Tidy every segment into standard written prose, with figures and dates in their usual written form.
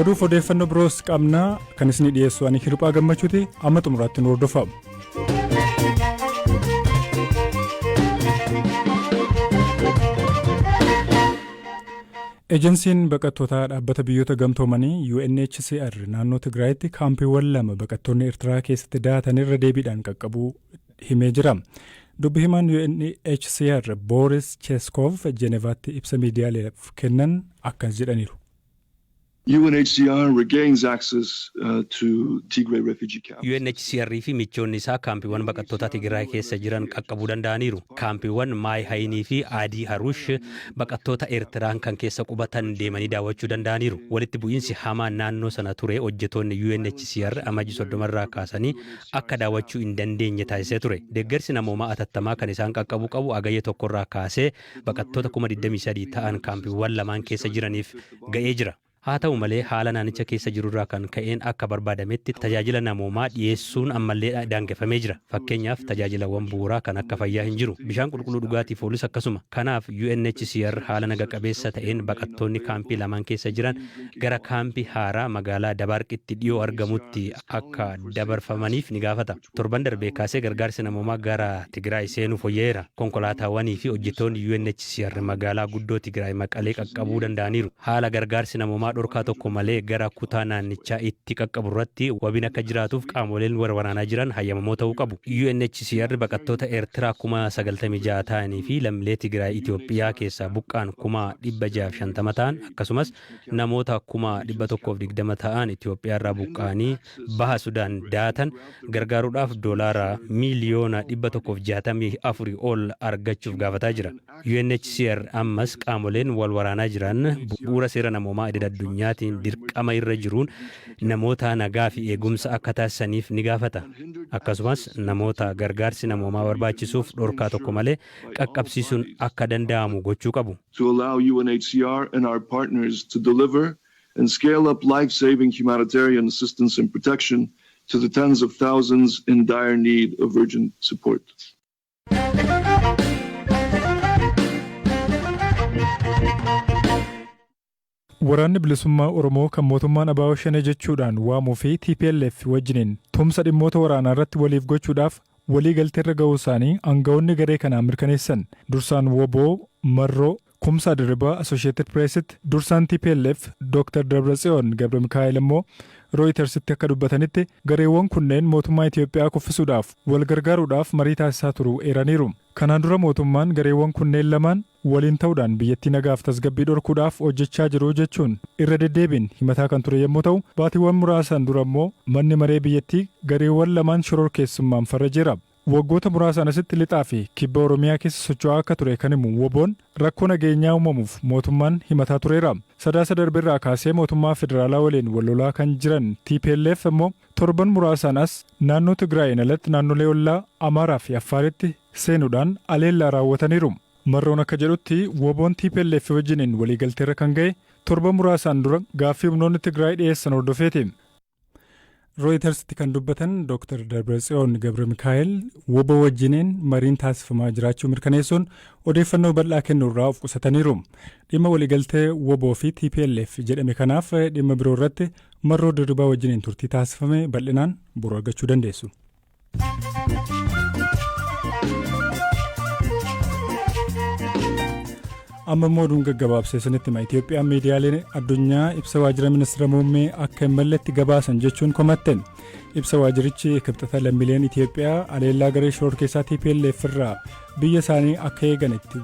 Oduuf odeeffannoo biroos qabna kan isinii dhiyeessu ani Hirphaa Gammachuuti amma xumuraatti nu hordofaa. Ejensiin baqattootaa dhaabbata biyyoota gamtoomanii UNHCR naannoo Tigraayitti kaampiiwwan lama baqattoonni Eertiraa keessatti dahatan irra deebiidhaan qaqqabuu himee jira. Dubbi himaan UNHCR Booris Cheskov Jenevaatti ibsa miidiyaaleef kennan akkas jedhaniiru. UNHCR regains access to Tigray refugee camps. UNHCR fi michoonni isaa kaampiiwwan baqattootaa Tigraay keessa jiran qaqqabuu danda'aniiru. Kaampiiwwan Maay Hayinii fi Adii Haruush baqattoota Eertiraan kan keessa qubatan deemanii daawwachuu danda'aniiru. Walitti bu'iinsi hamaan naannoo sana ture hojjetoonni UNHCR Amajji 30 irraa kaasanii akka daawwachuu hin dandeenye taasisee ture. Deeggarsi namoomaa atattamaa kan isaan qaqqabuu qabu Hagayya 1 irraa kaasee baqattoota 23,000 ta'an kaampiiwwan lamaan keessa jiraniif ga'ee jira. Haa ta'u malee, haala naannicha keessa jirurraa kan ka'een akka barbaadametti tajaajila namoomaa dhiyeessuun ammallee daangeffamee jira. Fakkeenyaaf, tajaajilawwan bu'uuraa kan akka fayyaa hin jiru. Bishaan qulqulluu dhugaatiif oolus akkasuma. Kanaaf, UNHCR haala naga qabeessa ta'een baqattoonni kaampii lamaan keessa jiran gara kaampii haaraa magaalaa Dabaarqitti dhiyoo argamutti akka dabarfamaniif ni gaafata. Torban darbee kaasee gargaarsi namoomaa gara Tigraay seenuu foyya'eera. Konkolaataawwanii fi hojjettoonni UNHCR magaalaa guddoo Tigraay Maqalee qaqqabuu danda'aniiru. Haala gargaarsi namoomaa dhorkaa tokko malee gara kutaa naannichaa itti qaqqaburratti wabiin akka jiraatuuf qaamoleen wal waraanaa jiran hayyamamoo ta'uu qabu. UNHCR baqattoota Eertiraa 96,000 ta'anii fi lammilee Tigraay Itoophiyaa keessaa buqqa'an 650,000 ta'an akkasumas namoota 120,000 ta'an Itoophiyaarraa buqqa'anii Baha Sudaan dahatan gargaaruudhaaf doolaara miiliyoona 164 ol argachuuf gaafataa jira. UNHCR ammas qaamoleen wal waraanaa jiran bu'uura seera namoomaa idil addunyaatiin dirqama irra jiruun namoota nagaafi eegumsa akka taasisaniif ni gaafata. Akkasumas namoota gargaarsi namoomaa barbaachisuuf dhorkaa tokko malee qaqqabsiisuun akka danda'amu gochuu qabu. To allow UNHCR and our partners to deliver and scale up life-saving humanitarian assistance and protection to the tens of thousands in dire need of urgent support. Waraanni Bilisummaa Oromoo kan mootummaan ABO Shanee jechuudhaan waamuu fi tplf wajjiniin tumsa dhimmoota waraanaa irratti waliif gochuudhaaf walii galteerra gahuu isaanii angawoonni garee kanaa mirkaneessan. Dursaan wbo Marroo Kumsaa Dirribaa Associated Pressitti, dursaan tplf Dr. Dabratsiyoon Gabramikaa'el immoo Rooyitersitti akka dubbatanitti gareewwan kunneen mootummaa Itiyoophiyaa kuffisuudhaaf wal gargaaruudhaaf marii taasisaa turuu eeraniiru. Kanaan dura mootummaan gareewwan kunneen lamaan waliin ta'uudhaan biyyattii nagaaf tasgabbii dhorkuudhaaf hojjechaa jiru jechuun irra deddeebiin himataa kan ture yommuu ta'u, baatiiwwan muraasaan dura immoo manni maree biyyattii gareewwan lamaan shororkeessummaan farrajeera. Waggoota muraasaan asitti Lixaa fi Kibba Oromiyaa keessa socho'aa akka ture kan himu WBOn, rakkoo nageenyaa uumamuuf mootummaan himataa tureera. Sadaasa darberraa kaasee mootummaa federaalaa waliin wal lolaa kan jiran tplf immoo torban muraasaan as naannoo Tigraayiin alatti naannolee ollaa Amaaraa fi Affaaritti seenuudhaan aleellaa raawwataniiru. Marroon akka jedhutti WBOn tplf wajjiniin waliigalteerra kan ga'e torban muraasaan dura gaaffii humnoonni Tigraay dhiyeessan hordofeeti. Rooyitarsitti kan dubbatan Dr. Dabratsiyoon Gabramikaa'el wbo wajjiniin mariin taasifamaa jiraachuu mirkaneessuun odeeffannoo bal'aa kennuurraa of qusataniiru. Dhimma waliigaltee wbo fi tplf jedhame kanaaf dhimma biroo irratti Marroo Dirribaa wajjiniin turtii taasifame bal'inaan boru argachuu dandeessu. Amma immoo oduun gaggabaabsee isinitti hima. Itoophiyaan miidiyaaleen addunyaa ibsa waajjira ministira muummee akka hin malletti gabaasan jechuun komatte. Ibsa waajjirichi kibxata lammiileen Itoophiyaa aleellaa garee shororkeessaa TPLF irraa biyya isaanii akka eegan itti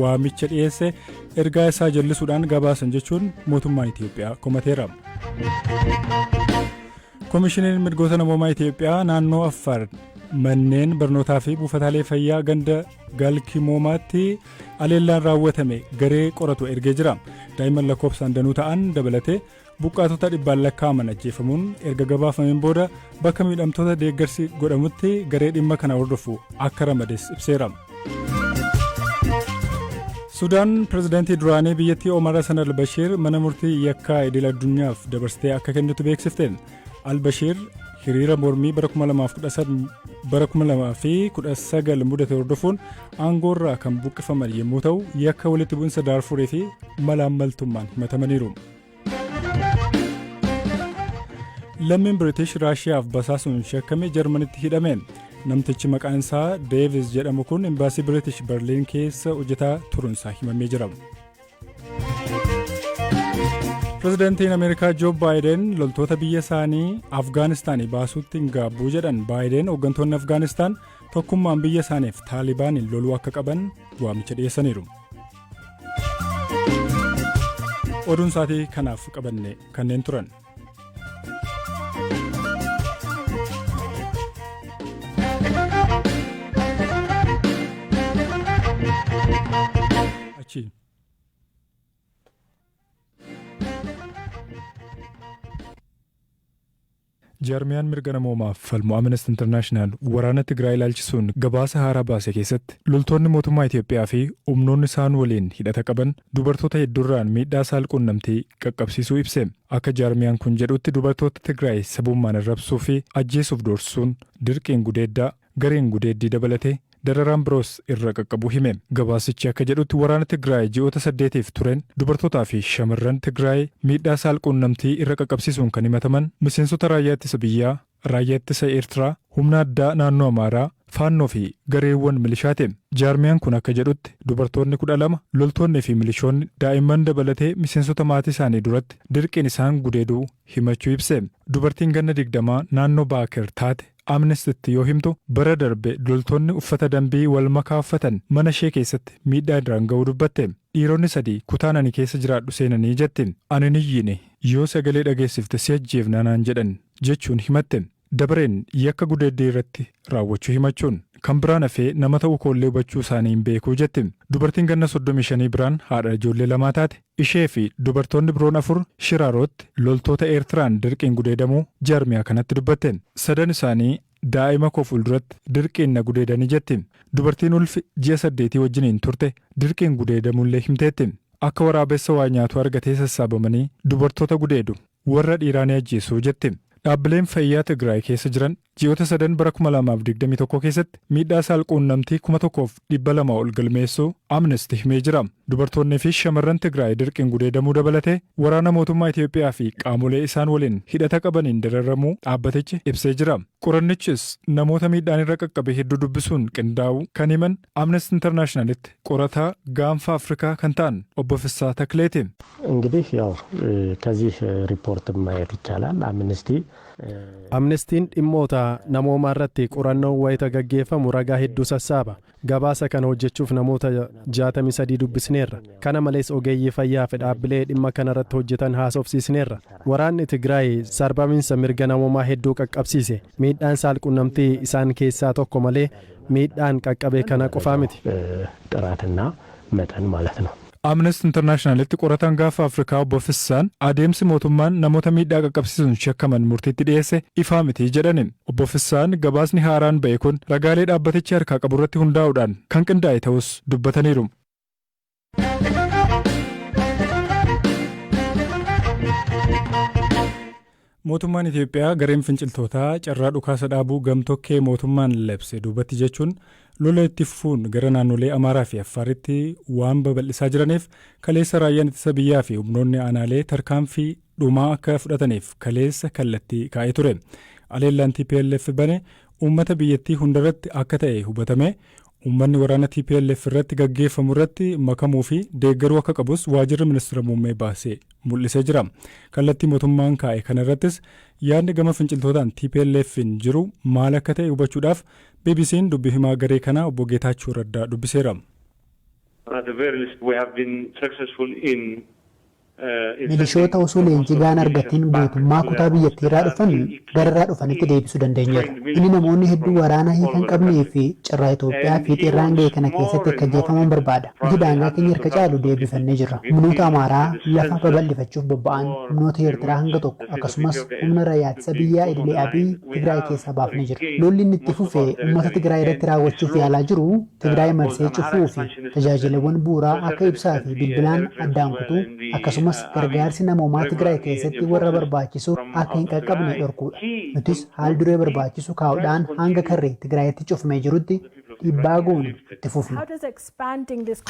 waamicha dhiyeesse ergaa isaa jallisuudhaan gabaasan jechuun mootummaan Itoophiyaa komateera. Komishiniin mirgoota namoomaa Itoophiyaa naannoo Affaar manneen barnootaa fi buufataalee fayyaa ganda Galkimoomaatti aleellaan raawwatame garee qoratu ergee jira. Daa'imman lakkoofsaan danuu ta'an dabalatee buqqaatota dhibbaan lakkaa'aman ajjeefamuun erga gabaafameen booda bakka miidhamtoota deeggarsi godhamutti garee dhimma kana hordofu akka ramades ibseera. Sudaan pirezidaantii duraanii biyyattii Omar Hassan al-Bashir mana murtii yakkaa idil addunyaaf dabarsitee akka kennitu beeksifte. Al-Bashir hiriira mormii bara 2019 mudate hordofuun aangoorraa kan buqqifaman yommuu ta'u yakka walitti bu'insa Daarfurii fi malaammaltummaan himatamaniiru. Lammiin Biriitish Raashiyaaf basaasuun shakkame Jarmanitti hidhame. Namtichi maqaan isaa Deevis jedhamu kun imbaasii Biriitish Berliin keessa hojjetaa turuunsaa himamee jira. Pirezidaantiin Ameerikaa Joo Baayiden loltoota biyya isaanii Afgaanistaanii baasuutti hin gaabbuu jedhan. Baayiden hooggantoonni Afgaanistaan tokkummaan biyya isaaniif Taalibaaniin loluu akka qaban waamicha dhiyeessaniiru. Oduun isaatii kanaaf qabanne kanneen turan. Achi. Jaarmiyaan mirga namoomaaf falmu Amnesty International waraana Tigraay ilaalchisuun gabaasa haaraa baase keessatti, loltoonni mootummaa Itoophiyaa fi humnoonni isaan waliin hidhata qaban dubartoota hedduurraan miidhaa saalquunnamtii qaqqabsiisuu ibse. Akka jaarmiyaan kun jedhutti, dubartoota Tigraay sabummaan arrabsuu fi ajjeesuuf doorsisuun, dirqiin gudeeddaa, gareen gudeeddii dabalatee dararaan biroos irra qaqqabu hime. Gabaasichi akka jedhutti, waraana Tigraay ji'oota 8f tureen dubartootaa fi shamarran Tigraay miidhaa saalquunnamtii irra qaqqabsiisuun kan himataman miseensota raayyaa ittisa biyyaa, raayyaa ittisa Eertiraa, humna addaa naannoo Amaaraa, Faannoo fi gareewwan milishaati. Jaarmiyaan kun akka jedhutti, dubartoonni 12 loltoonni fi milishoonni daa'imman dabalatee miseensota maatii isaanii duratti dirqiin isaan gudeeduu himachuu ibse. Dubartiin ganna 20 naannoo Baaker taate Amnestitti yoo himtu, bara darbe loltoonni uffata dambii wal makaa uffatan mana ishee keessatti miidhaa irraan ga'uu dubbatte. "Dhiironni sadii kutaan ani keessa jiraadhu seenanii," jetti. "Ani hin iyyine. 'Yoo sagalee dhageessifte si ajjeefna' naan jedhan," jechuun himatte. Dabareen yakka gudeeddii irratti raawwachuu himachuun, "Kan biraan hafee nama ta'uu koollee hubachuu isaanii hin beekuu," jetti. Dubartiin ganna 35 biraan haadha ijoollee lamaa taate, ishee fi dubartoonni biroon afur Shiraarootti loltoota Eertiraan dirqiin gudeedamuu jaarmiyaa kanatti dubbatte. "Sadan isaanii daa'ima koo fuulduratti dirqiin na gudeedanii," jetti. Dubartiin ulfi ji'a 8 wajjiniin turte dirqiin gudeedamullee himteetti. "Akka waraabessa waa nyaatu argatee sassaabamanii dubartoota gudeedu. Warra dhiiraa ni ajjeesu," jetti. Dhaabbileen fayyaa Tigraay keessa jiran ji'oota sadan bara 2021 keessatti miidhaa saalquunnamtii 1200 ol galmeessuu Amnesty himee jira. Dubartoonnii fi shamarran Tigraay dirqiin gudeedamuu dabalatee waraana mootummaa Itoophiyaa fi qaamolee isaan waliin hidhata qabaniin dararamuu dhaabbatichi ibsee jira. Qorannichis namoota miidhaan irra qaqqabe hedduu dubbisuun qindaa'uu kan himan Amnesty Internationalitti qorataa gaanfa Afrikaa kan ta'an obbo Fissaa Takleeti. እንግዲህ ያው ከዚህ ሪፖርት ማየት ይቻላል። አምነስቲ Amnestiin dhimmoota namoomaa irratti qorannoon wayita gaggeeffamu ragaa hedduu sassaaba. Gabaasa kana hojjechuuf namoota 63 dubbisneerra. Kana malees ogeeyyii fayyaa fi dhaabbilee dhimma kana irratti hojjetan haasofsiisneerra. Waraanni Tigraay sarbamiinsa mirga namoomaa hedduu qaqqabsiise. Miidhaan saalqunnamtii isaan keessaa tokko malee miidhaan qaqqabe kana qofaa miti. ጥራትና መጠን ማለት ነው። Amnesty Internationalitti qorataan gaafa Afrikaa obbo Fissaan adeemsi mootummaan namoota miidhaa qaqqabsiisuun shakkaman murtiitti dhiyeesse ifaa miti jedhani. Obbo Fissaan gabaasni haaraan ba'e kun ragaalee dhaabbatichi harkaa qabu irratti hundaa'uudhaan kan qindaa'e ta'us dubbataniiru. Mootummaan Itoophiyaa gareen finciltootaa carraa dhukaasa dhaabuu gamtokkee mootummaan labse duubatti jechuun lola itti fufuun gara naannolee Amaaraa fi Affaaritti waan babal'isaa jiraniif, kaleessa raayyaan ittisa biyyaa fi humnoonni aanaalee tarkaanfii dhumaa akka fudhataniif kaleessa kallattii kaa'ee ture. Aleellaan TPLF bane uummata biyyattii hundarratti akka ta'e hubatame, uummanni waraana TPLF irratti gaggeeffamu irratti makamuu fi deeggaruu akka qabus waajjirri ministeera muummee baasee mul'isee jira. Kallattii mootummaan kaa'e kana irrattis yaadni gama finciltootaan TPLF'n jiru maal akka ta'e hubachuudhaaf BBC'n dubbii himaa garee kanaa obbo Geetaachoo Raddaa dubbiseera. At the very least, we have been successful in Milishoota osoo leenjii gahaan argatiin guutummaa kutaa biyyattiirraa dhufan gararraa dhufanitti deebisuu dandeenyeerra. Inni namoonni hedduu waraana hiika hin qabnee fi carraa Itoophiyaa fiixeerraan ga'e kana keessatti akka ajjeefaman barbaada. Nuti daangaa keenya harka caalu deebifannee jirra. Humnoota Amaaraa lafa babal'ifachuuf bobba'an, humnoota Eertiraa hanga tokko, akkasumas humna raayyaa ittisa biyyaa idilee Abiy Tigraay keessaa baafnee jirra. Lolli inni itti fufee uummata Tigraay irratti raawwachuuf yaalaa jiru Tigraay marsee cufuu fi tajaajilawwan bu'uuraa akka ibsaa fi bilbilaan addaan kutuu, akkasumas gargaarsi namoomaa Tigraay keessatti warra barbaachisu akka hin qaqqabne dhorkuudha. Nutis haal duree barbaachisu kaa'uudhaan hanga karree Tigraayitti cufamee jirutti dhiibbaa goonu itti fufna.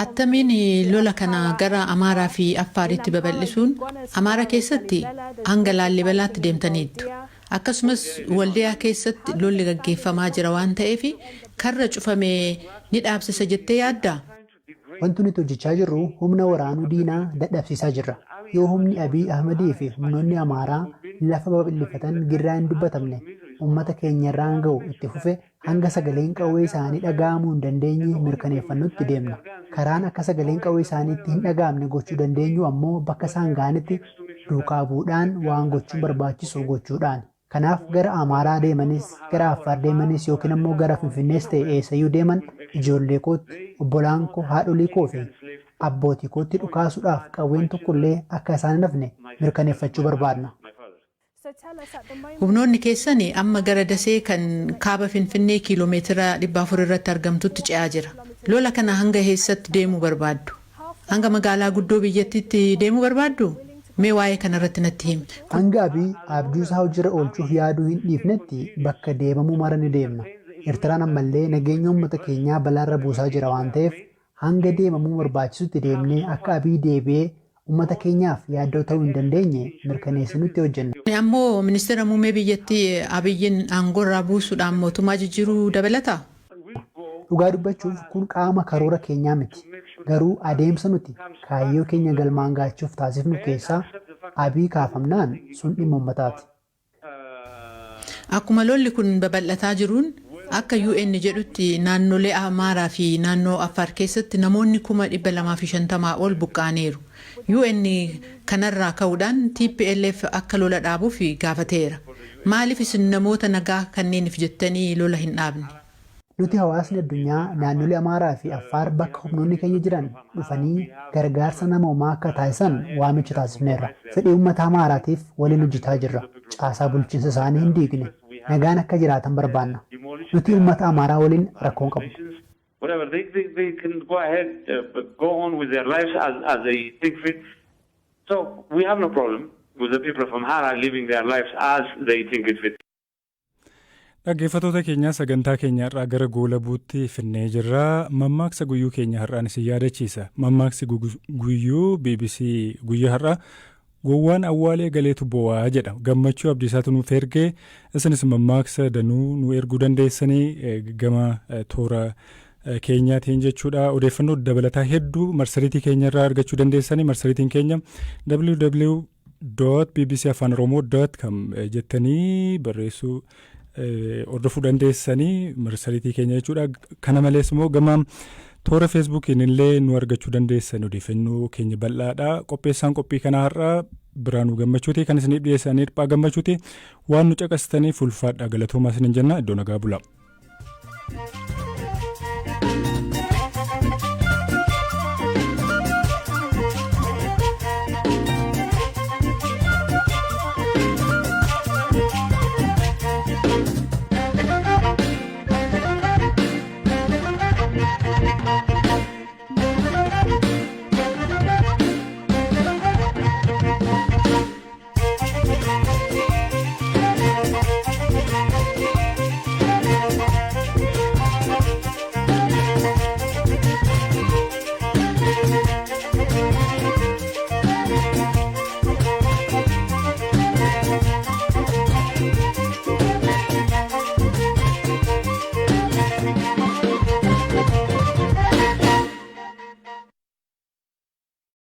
Attamiin lola kana gara Amaaraa fi Affaaritti babal'isuun, Amaara keessatti hanga Laallibalaatti deemtaniittu. Akkasumas Waldiyaa keessatti lolli gaggeeffamaa jira waan ta'eef karra cufame ni dhaabsisa jettee yaaddaa? Wanti nuti hojjechaa jirru humna waraanuu diinaa dadhabsiisaa jirra. Yoo humni Abiy Ahmadii fi humnoonni Amaaraa lafa babal'ifatan girraa hin dubbatamne uummata keenyarraan ga'u itti fufe, hanga sagaleen qawwee isaanii dhaga'amuu hin dandeenye mirkaneeffannutti deemna. Karaan akka sagaleen qawwee isaaniitti hin dhaga'amne gochuu dandeenyu ammoo bakka isaan ga'anitti duukaa bu'uudhaan waan gochuun barbaachisu gochuudhaan. Kanaaf gara Amaaraa deemanis, gara Affaar deemanis, yookiin ammoo gara Finfinnees ta'e eessayyuu deeman, ijoollee kootti, obbolaan koo, haadholii koo fi abbootii kootti dhukaasuudhaaf qawween tokkollee akka isaan hin hafne mirkaneeffachuu barbaadna. Humnoonni keessan amma gara Dasee kan kaaba Finfinnee kiiloomeetira 400 irratti argamtutti ce'aa jira. Lola kana hanga eessatti deemuu barbaaddu? Hanga magaalaa guddoo biyyattiitti deemuu barbaaddu? Mee waa'ee kanarratti natti himi. Hanga Abiy abjuu isaa hojiirra oolchuuf yaaduu hin dhiifnetti bakka deemamuu mara ni deemna. Eertiraan ammallee nageenya uummata keenyaa balaarra buusaa jira waan ta'eef, hanga deemamuu barbaachisutti deemnee akka Abiy deebi'ee uummata keenyaaf yaaddoo ta'uu hin dandeenye mirkaneessinutti hojjenna. Ammoo ministeera muummee biyyattii Abiyyiin aangoorraa buusuudhaan mootummaa jijjiiruu dabalataa? Dhugaa dubbachuuf kun qaama karoora keenyaa miti. Garuu adeemsa nuti kaayyoo keenya galmaan gaachuuf taasifnu keessaa Abiy kaafamnaan sun dhimma uummataati. Akkuma lolli kun babal'ataa jiruun, akka UN jedhutti naannolee Amaaraa fi naannoo Affaar keessatti namoonni 250,000 ol buqqa'aniiru. UN kanarraa ka'uudhaan TPLF akka lola dhaabuuf gaafateera. Maaliif isin namoota nagaa kanneeniif jettanii lola hin dhaabne? Nuti hawaasni addunyaa naannolee Amaaraa fi Affaar bakka humnoonni keenya jiran dhufanii gargaarsa namoomaa akka taasisan waamicha taasifneerra. Fedhii uummata Amaaraatiif waliin hojjetaa jirra. Caasaa bulchiinsa isaanii hin diigne. Nagaan akka jiraatan barbaanna. Nuti uummata Amaaraa waliin rakkoo hin qabnu. Whatever, they can go ahead, go on with their lives as they think fit. So we have no problem with the people of Amhara living their lives as they think it fit. Dhaggeeffattoota keenya, sagantaa keenya har'aa gara goolabuutti finnee jirra. Mammaaksa guyyuu keenya har'aan isin yaadachiisa. Mammaaksi guyyuu BBC guyyaa har'aa "Gowwaan awwaalee galeetu bo'aa" jedha. Gammachuu Abdiisaatu nuuf ergee. Isinis mammaaksa danuu nu erguu dandeessanii gama toora keenyaatiin jechuudha. Odeeffannoo dabalataa hedduu marsariitii keenya irraa argachuu dandeessanii. Marsariitiin keenya www.bbcafaanoromoo.com jettanii barreessuu hordofuu dandeessanii marsariitii keenya jechuudha. Kana malees immoo gama toora Feesbuukiin illee nu argachuu dandeessan, odeeffannoo keenya bal'aadha. Qopheessaan qophii kanaa har'a Biraanuu Gammachuuti, kan isiniif dhiyeessanii Hirphaa Gammachuuti. Waan nu caqastaniif ulfaadha, galatoomaa isiniin jenna. Iddoo nagaa bula.